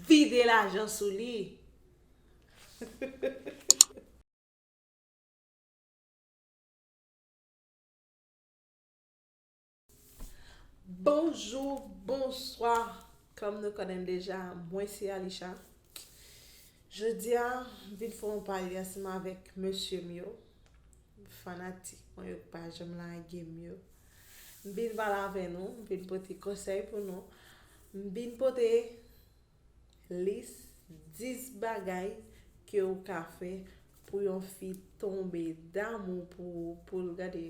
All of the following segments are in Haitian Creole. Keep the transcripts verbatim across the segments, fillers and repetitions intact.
vide lajan sou li. Bonjou, bonswa. Kòm nou konnen m deja, mwen se Alisha. Jodi a, m vin fè yon pale ansanm avèk mesye m yo, fanatik mwen yo k pa janm lage m yo. M vin pale avè nou, m vin pote konsèy pou nou. M vin pote lis dis bagay ke w ka fè pou yon fi tonbe damou pou, pou l gade.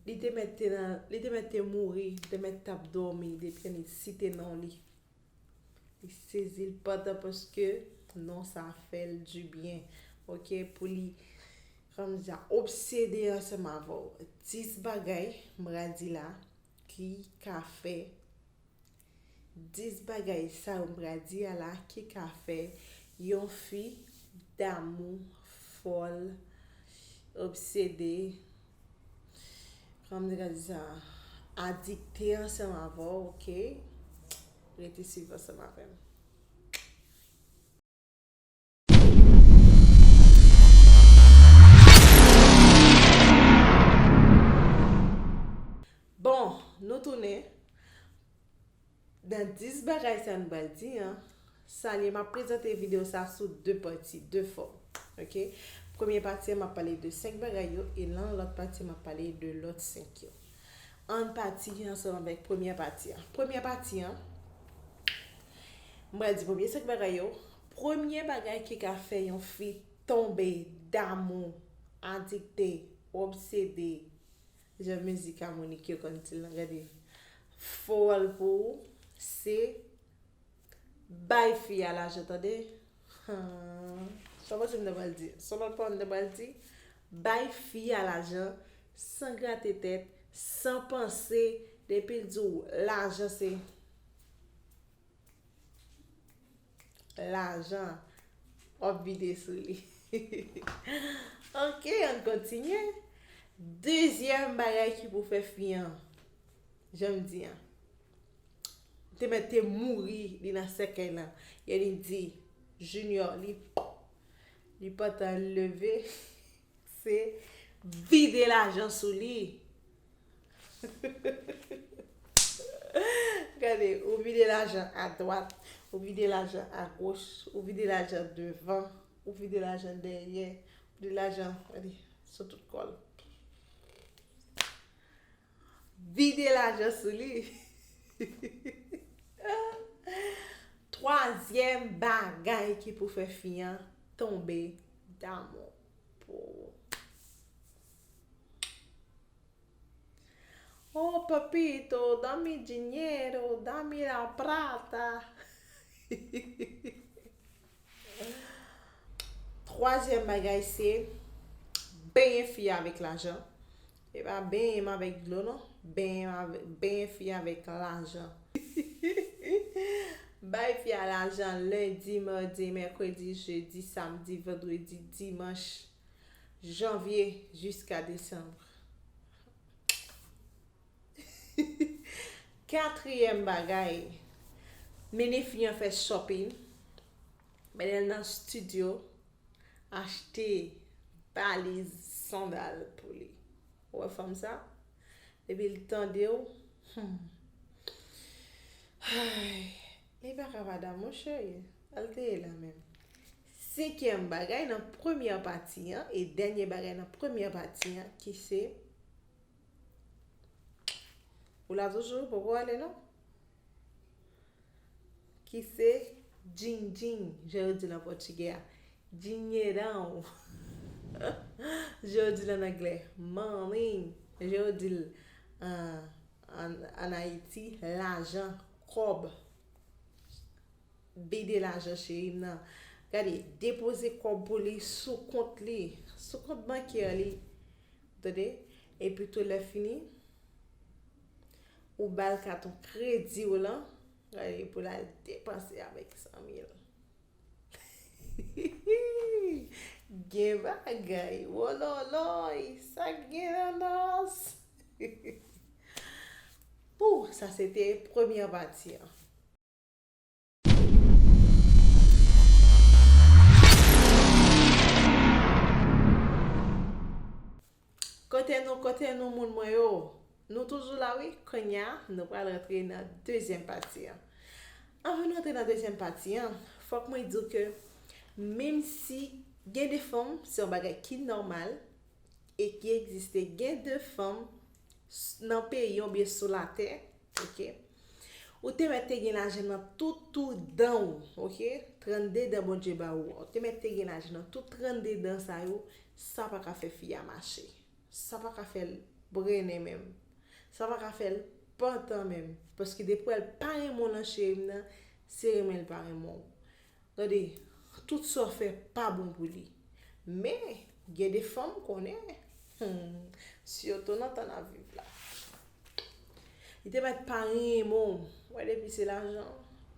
Li te mèt te nan, li te mèt te mouri, li te mèt t ap dòmi depi li site non li. Li sezi l pandan paske non sa fè l dibyen. Oke, pou li, kòmsi, obsede ansanm avè w. Dis bagay m pral di la ki ka fè dis bagay sa yo m pral di a la ki ka fè yon fi damou, fòl, obsede, kòman m te ka di sa, adikte ansanm avè w, oke? Rete swiv ansanm avè m. Bon, nou tounen. Nan dis bagay sa nou pral di an, sa li, m ap prezante videyo sa sou de pati, de fòm. Oke? Premye pati an, m ap pale de senk bagay yo, e nan lòt pati an, m ap pale de lòt senk yo. Ann pati ansanm avèk premyè pati an. Premyè pati an, m pral di premye senk bagay yo. Premye bagay ki ka fè yon fi tonbe damou, adikte, obsede, jan mizik a Monique yo konn di l lan, gade, fòl pou ou, se bay fi a lajan, tande. Sa w panse m ta pral di? Se yon lòt pawòl m ta pral di? Bay fi a lajan, san grate tèt, san panse, depi l di w lajan se lajan, w ap vide sou li. Oke, ann kontinye. Dezyèm bagay ki pou fè fi an, jan m di an, te mèt te mouri, li nan sèkèy lan. E li di, Junior, li, li pantan leve, se vide lajan sou li. Gade, ou vide lajan adwat, ou vide lajan agoch, ou vide lajan devan, ou vide lajan dèyè, ou vide lajan, gade, sou tout kò l. Vide lajan sou li. Twazyèm bagay ki pou fè fi an tonbe damou pou ou. Oh, papito, dame dinero, dame la plata. Twazyèm bagay se benyen fi avèk lajan. E pa benyen m avèk dlo non. Benyen avè-, benyen fi avèk lajan. Bay fi a lajan lendi, madi, mèkredi, jedi, samdi, vandredi, dimanch, janvye jiska desanm. Katriyèm bagay, mennen fi an fè shopping, mennen l nan studio, achte valiz, sandal pou li. Ou wè fanm sa? Depi l tande w, hmm. Ay, li pa ka pa damou, cheri. Al te ye la menm. Senkyèm bagay nan premyè pati an, e dènye bagay nan premyè pati an, ki se, ou la toujou, poko ale non? Ki se djing djing, jan yo di l an pòtigè a. Dinheirão. Jan yo di l an anglè, money. Jan yo di l, ah, an, an Ayiti, lajan, kòb. Vide lajan cheri m nan. Gade, depoze kòb pou li sou kont li, sou kont bankè li. Tande? Epi tou lè fini, ou ba l katon kredi w lan, gade, pou l al depanse avèk zanmi l. Gen bagay, wololoy, sa k gen nan nos. Pou, sa se te premyè pati an. Kote nou, moun mwen yo? Nou toujou la, wi. Kounye a, nou pral rantre nan dezyèm pati an. Anvan nou rantre nan dezyèm pati an, fòk mwen di w ke menm si gen de fanm, se yon bagay ki nòmal e ki egziste, gen de fanm s- nan peyi oubyen sou latè, oke? Ou te mèt te gen lajan nan tout, tout dan ou, oke? Trannde dan Bondye ba ou an. Ou te mèt te gen lajan nan tout trannde dan sa yo, sa pa ka fè fi a mache. Sa pa ka fè l brennen menm. Sa pa ka fè l pantan menm. Paske depi w wè l pa renmen w nan, cheri m nan, se renmen l pa renmen w. Gade, tout sa w fè pa bon pou li. Men, gen de fanm konnen, hmm, sitou nan tan n ap viv la. Li te mèt pa renmen w. Wè, depi se lajan,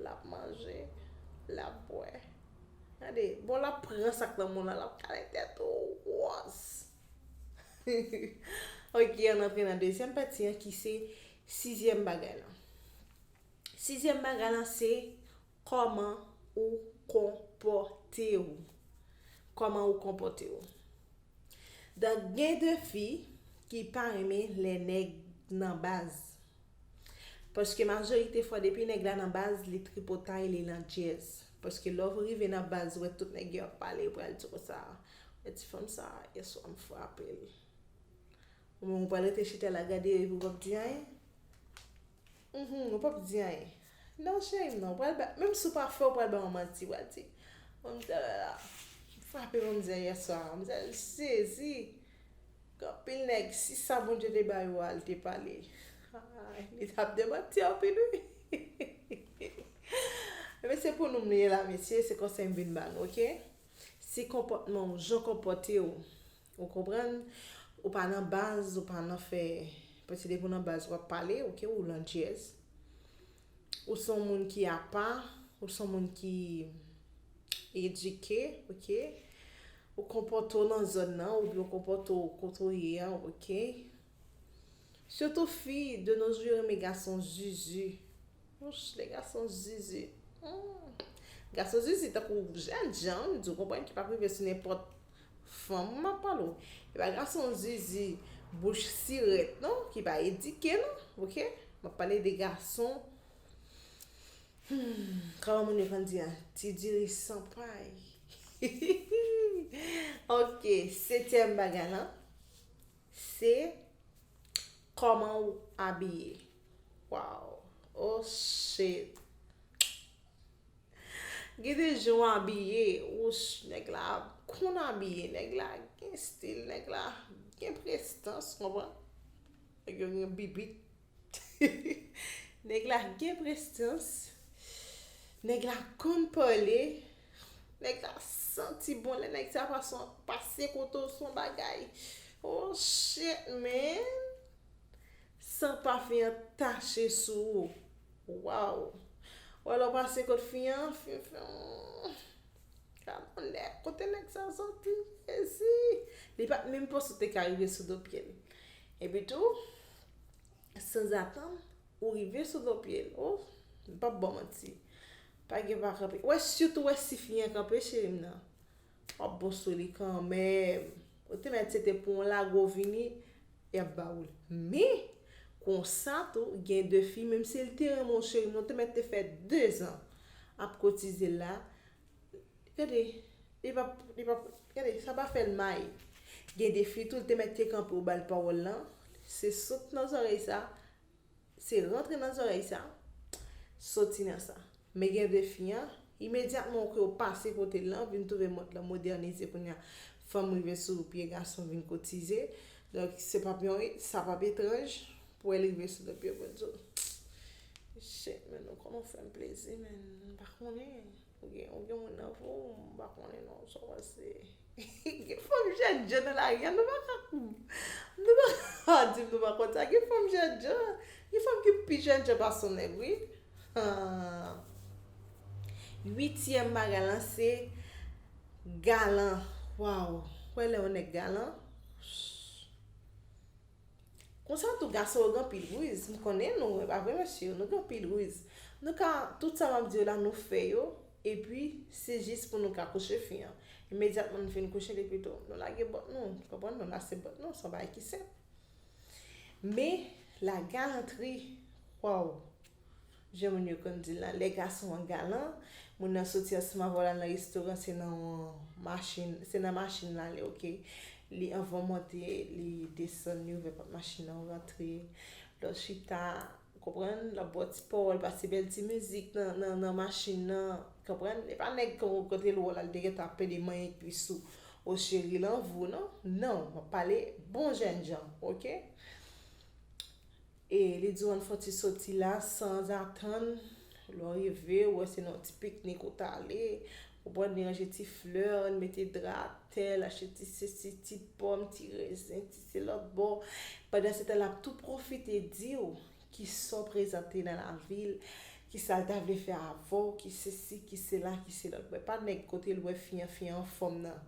l ap manje, l ap bwè. Gade, bon, l ap pran sa k nan men w lan, l ap kale tèt ou wòs. Ok, ann antre nan dezyèm pati an ki se sizyèm bagay lan. Sizyèm bagay lan se kòman ou konpòte w. Kòman ou konpòte w. Donk, gen de fi ki pa renmen lè nèg nan baz. Paske majorite fwa, depi nèg la nan baz, li tripotay, li landjèz. Paske lè w rive nan baz, ou wè tout nèg yo ap pale, yo pral di w konsa, wè ti fanm sa, yèswa m frape l. Ou menm ou pral rete chita la gade epi ou p ap di anyen. Mhm, ou p ap di anyen. Non, cheri m, non, ou pral ba, menm si w pa fè, ou pral ba yon manti, ou pral di, manmzèl la, m frape manmzèl yèswa, manmzèl sezi. Gen anpil nèg, si sa Bondye te ba yo a, l te pale. Ay, li t ap demanti anpil, wi. Men se pou nou m li ye la, mesye, se konsèy m vin ba nou, oke? Se konpòtman w, jan w konpòte w. Ou konprann? Ou pa nan baz, ou pa nan fè, paske depi w nan baz, w ap pale, oke, ou landjèz. Ou se yon moun ki apa, ou se yon moun ki edike, oke? Ou konpòte w nan zòn nan, oubyen ou konpòte w kote w ye a, oke? Sitou fi, de nos jours, yo renmen gason zuzu. Wouch, les garçons zuzu. Hmm. Gason zuzu, tankou jènjan, m di w konprann, ki p ap rive sou nenpòt fanm m ap pale w. E pa gason zizi bouch sirèt non, ki pa edike non, oke? M ap pale de gason, hmm, kòman moun yo konn di a, ti diri san pay. Oke, setyèm bagay lan, se kòman ou abiye. Wow. Oh shit. Gen de jan w abiye, wouch, nèg la konn abiye, nèg la gen stil, nèg la gen prestans, konprann? Nèg yo gen bibit. Nèg la gen prestans. Nèg la konn pale. Nèg la santi bon. Lè nèg sa pase, pase kote w, se yon bagay. Oh shit, man. San pafen an tache sou ou. Wow. Ou wè lè w pase kot fi an, fi, fi, hmm. Gad on nèg, kote nèg sa soti? Jezi. Li pa t menm panse w te ka rive sou do pye l. Epi tou, sanzatann, ou rive sou do pye l. Oh, m p ap ba w manti. Pa gen pa kanpe. Wè, sitou wè si fi an kanpe, cheri m nan. W ap bon sou li kanmenm. Ou te mèt se te pou yon lago vini, y ap ba ou l. Men, konsa tou, gen de fi, menm si l te renmen w, cheri m nan, ou te mèt te fè dezan ap kotize l la. Gade, li p ap, li p ap, gade, sa pa fè l may. Gen de fi tou, l te mèt te kanpe w ba l pawòl lan. Se sot nan zòrèy sa, se rantre nan zòrèy sa, soti nan sa. Men gen de fi an, imedyatman ke w pase kote l lan, vin twouve mond lan modènize kounye a, fanm rive sou pye gason vin kotize. Donk, se p ap yon, sa p ap etranj pou l rive sou do pye w pou l di w, shit, men nou kòman w fè m plezi, men m pa konnen. Ou gen, ou gen moun nan pou ou, m pa konnen non, sa w panse? Gen fanm jènjan nan lari a, nou pa ka, nou pa ka di m nou pa konn sa. Gen fanm jènjan, gen fanm ki pi jènjan pase yon nèg, wi. Ah. Uityèm bagay lan, se galan. Waw. Wè lè yon nèg galan. Konsa tou, gason yo gen anpil riz. M konnen nou, e pa vre, mesye? Nou gen anpil riz. Nou ka, tout sa m ap di yo la, nou fè yo, epi se jis pou nou ka kouche fi an. Imedyatman nou fin kouche li pito, nou lage bòt nou, konprann? Nou lase bòt nou, se yon bagay ki senp. Men, la galanterie, waw, jan moun yo konn di l la, lè gason an galan, moun nan soti ansanm avè w la nan restoran, se nan yon machin, se nan machin l ale, oke? Li anvan w monte, li desann, li ouvè pòt machin nan, ou rantre, lè w chita, ou konprann? L ap ba w ti pawòl, pase bèl ti mizik nan, nan, nan machin nan, konprann? E pa nèg kon kote l wè w la, l te gentan ap pede manyen kwis ou, o cheri, l an vou, non? Non, m ap pale bon jènjan, oke? E li di w ann fè yon ti soti la, sanzatann, lè w rive, ou wè se nan yon ti piknik ou t ale, ou pran, li ranje ti flè, li mete dra atè, l achte ti sesi, ti pòm, ti rezen, ti se lòt bò. Pandan se tan, l ap tou pwofite di w kisa w prezante nan lavi l, kisa l ta vle fè avè w, ki sesi, ki sela, ki se lòt. Mwen pa nèg kote l wè fi an, fi an anfòm nan.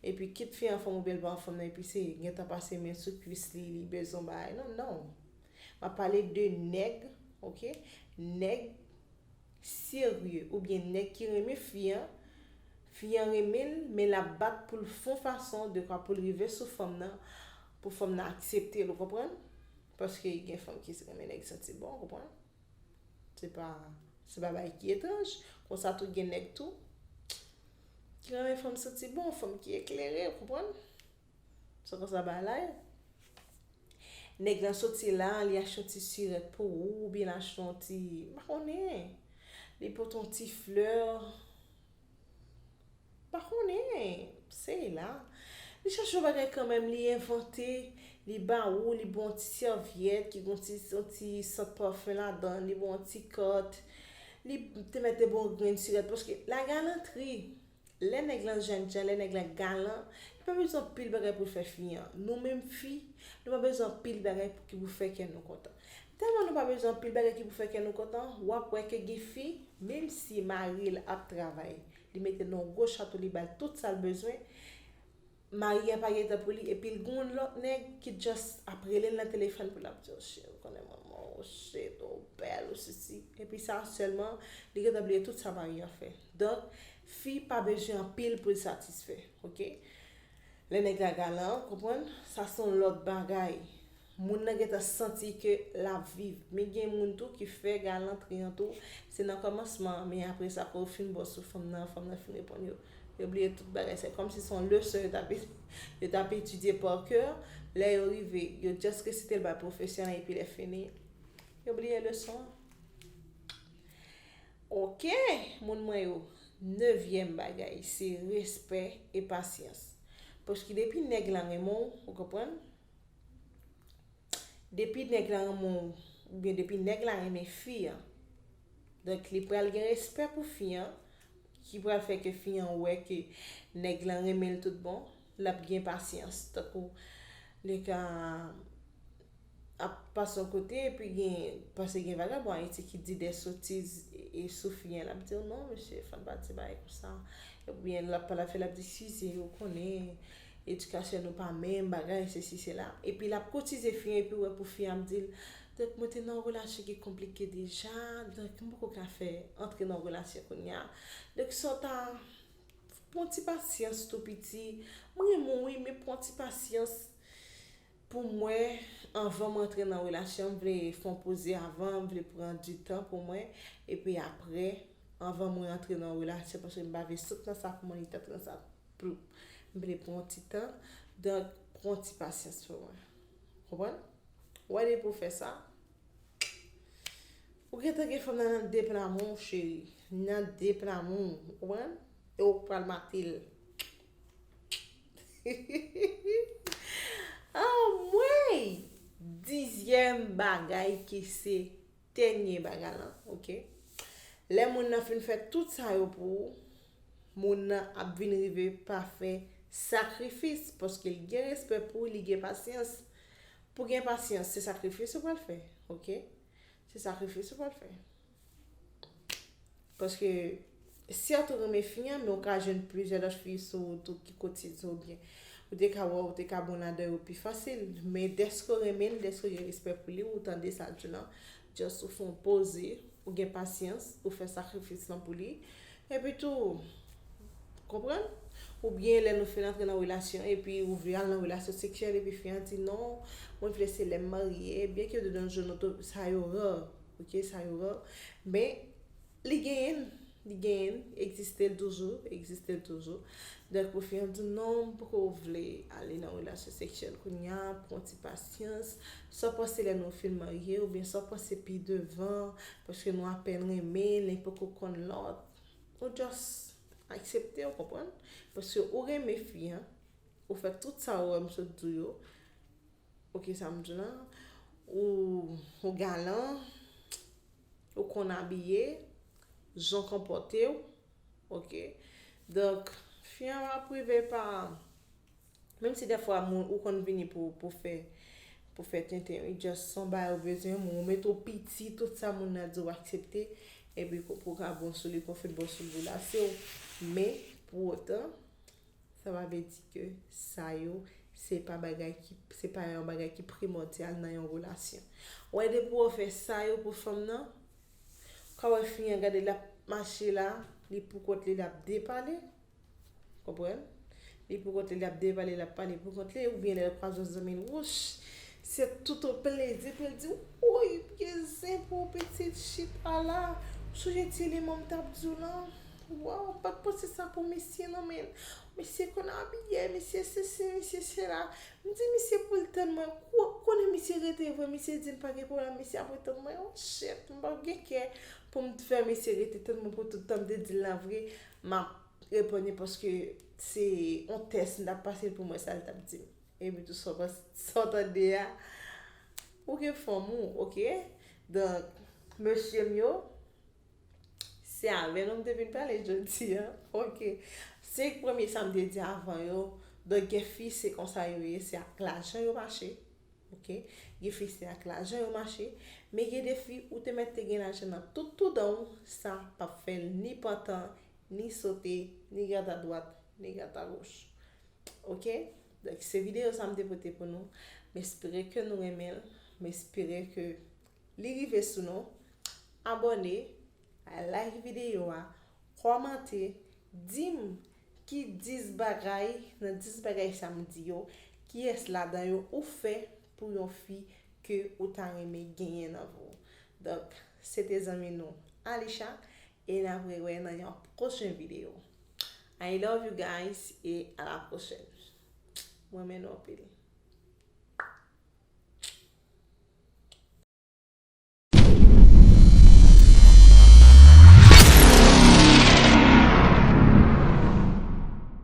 Epi kit fi an anfòm oubyen l pa anfòm nan, epi se gentan pase men sou kwis li, li bezwen bagay. Non, non. M ap pale de nèg, oke? Nèg serye oubyen nèg ki renmen fi an, fi an renmen l, men l ap bat pou l fè yon fason dekwa pou l rive sou fanm nan, pou fanm nan aksepte l, ou konprann? Paske gen fanm ki renmen nèg santi bon, ou konprann? Se pa, se pa bagay ki etranj. Konsa tou gen nèg tou ki renmen fanm santi bon, fanm ki eklere, ou konprann? Se konsa bagay la ye. Nèg lan soti la, li achte yon ti sirèt pou ou, oubyen l achte yon ti, m pa konnen. Li pote yon ti flè. Pa konnen, se la. Li chache yon bagay kanmenm, li envante, li ba ou, li ba w yon ti sèvyèt ki gen yon ti, yon ti sant pafen ladan, li ba w yon ti kat, li te mete ba w yon grenn sirèt, paske la galanterie, lè nèg lan jènjan, lè nèg lan galan, li pa bezwen anpil bagay pou l fè fi an. Nou menm fi, nou pa bezwen anpil bagay pou, ki pou fè kè nou kontan. Tèlman nou pa bezwen anpil bagay ki pou fè kè nou kontan, w ap wè ke gen fi, menm si mari l ap travay, li mete l nan yon gwo chato, li ba l tout sa l bezwen, mari a pa gen tan pou li, epi l gen yon lòt nèg ki just ap rele l nan telefòn pou l ap di, "Oh, cheri, ou konnen manman, oh, shit, ou bèl, ou sesi." Epi sa sèlman, li gentan bliye tout sa mari a fè. Donk, fi pa bezwen anpil pou l satisfè, oke? Lè nèg la galan, konprann? Sa se yon lòt bagay. Moun nan gentan santi ke l ap viv. Men gen moun tou ki fè galanterie an tou, se nan kòmansman, men apre sa, apre yo fin bò sou fanm nan, fanm nan fin reponn yo, yo bliye tout bagay. Se kòmsi se yon leson yo t ap, yo t ap etidye pa kè. Lè yo rive, yo just resite l bay pwofesè an, epi lè fini, yo bliye leson an. Oke, moun mwen yo, nevyèm bagay, se respè e pasyans. Paske depi nèg la renmen w, ou konprann? Depi nèg la renmen w, oubyen depi nèg la renmen fi an, donk, li pral gen respè pou fi an, ki pral fè ke fi an wè ke nèg lan renmen l tout bon, l ap gen pasyans. Tankou li ka ap pase yon kote, epi gen, paske gen vagabon Ayiti ki di de sotiz e, e sou fi an, l ap di w, "Non, mesye, fò n pa di bagay konsa." Oubyen l ap pale avè l, l ap di, "Eskize, ou konnen, edikasyon nou pa menm, bagay, sesi, sela." Epi l ap koutize fi an, epi w wè pou fi an ap di l, "Donk, mwen te nan yon relasyon ki konplike deja, donk, m poko ka fè, antre nan yon relasyon kounye a. Donk, sa w ta, pran ti pasyans tou, piti. Mwen renmen w, wi, men pran ti pasyans pou mwen, anvan mwen antre nan relasyon, m vle fè yon poze avan, m vle pran di tan pou mwen, epi apre, anvan mwen antre nan yon relasyon, paske m pa vle sot nan sa pou mwen, li t antre nan sa pou m vle pran yon ti tan. Donk, pran ti pasyans pou mwen." Konprann? Ou wè depi w fè sa, ou gentan gen fanm nan nan de plamon, cheri. Nan de plamon, ou konprann? E ou pral mate l. Anmwey! Dizyèm bagay ki se dènye bagay lan, oke? Lè moun nan fin fè tout sa yo pou ou, moun nan ap vin rive pa fè sakrifis, paske li gen respè pou ou, li gen pasyans. Pou gen pasyans, se sakrifis ou pral fè, oke? Se sakrifis ou pral fè. Paske, sèt ou renmen fi an, men ou ka jwenn plizyè lòt fi sou wout ou ki kotize w byen. Ou te ka wè, ou te ka bon ladan yo pi fasil. Men dèske w renmen l, dèske w gen respè pou li, ou tande sa l di w lan, just ou fè yon poze, ou gen pasyans, ou fè sakrifis lan pou li. Epi tou, Konprann? Oubyen lè nou fin antre nan relasyon epi ou vle al nan relasyon seksyèl epi fi an di non, mwen vle se lè m marye, byen ke de nos jours nou tou, sa yo rare, ok, sa yo rare, men li genyen, li genyen, egziste l toujou, egziste l toujou. Donk pou fi an di non, m poko vle ale nan relasyon seksyèl kounye a, pran ti pasyans, sa w panse lè nou fin marye, oubyen sa w panse pi devan, paske nou apèn renmen, li poko konn lòt, ou just aksepte, w konprann? Paske ou renmen fi an, ou fè tout sa ou wè m sot di w yo, ok, sa m di w lan, ou, ou galan, ou konn abiye, jan w konpòte w, ok? Donk, fi an va prive pa, menm si dèfwa moun ou konn vini pou, pou fè, pou fè tenten, wi, just son bagay ou bezwen, moun ou mete w piti, tout sa moun nan di w aksepte, epi pou, pou ka bon sou li, pou fin bon sou li, la se w. Men, pou otan, sa pa vle di ke sa yo, se pa bagay ki, se pa yon bagay ki primòdyal nan yon relasyon. Wè, depi w fè sa yo pou fanm nan, ka wè fi an gade l ap mache la, li pou kont li, l ap depale. Konprann? Li pou kont li, l ap depale, l ap pale pou kont li, oubyen lè l kwaze yon zanmi l, wouch, se tout yon plezi pou l di, woy, byen zen pou pitit chita la. Sonje ti liman m t ap di w lan. Waw, m pa t panse sa pou misye non, men misye konn abiye, misye sesi, misye sela. M di misye pou l tann mwen, konnen misye rete vre, misye di m pa gen pwoblèm, misye ap ret tann mwen, oh shit, m pa gen kè pou m fè misye rete tann mwen pou tout tan m te di l lan vre, m ap reponn li paske se yon tès m t ap pase l pou m wè sa l t ap di m. Epi tou sa w panse, sa w tande a, ou gen fanm ou, ok? Donk, mesye m yo, se avè nou m te vin pale jodi a, ok? Senk premye sa m te di avan yo, donk gen fi se konsa yo ye, se ak lajan yo mache, ok? Gen fi se ak lajan yo mache, men gen de fi ou te mèt te gen lajan nan tout toudan w, sa p ap fè l ni pantan, ni sote, ni gad adwat, ni gad agoch. Ok? Donk, se videyo sa m te pote pou nou. M espere ke nou renmen l. M espere ke li rive sou nou. Abòne, like videyo a, kòmante, di m ki dis bagay, nan dis bagay sa m di yo, kiyès ladan yo ou fè pou yon fi ke ou ta renmen genyen nan vi w. Donk, se te zanmi nou, Alisha, e n ap rewè nan yon pwochen videyo. I love you guys, e a la pwochèn. Mwen renmen nou anpil.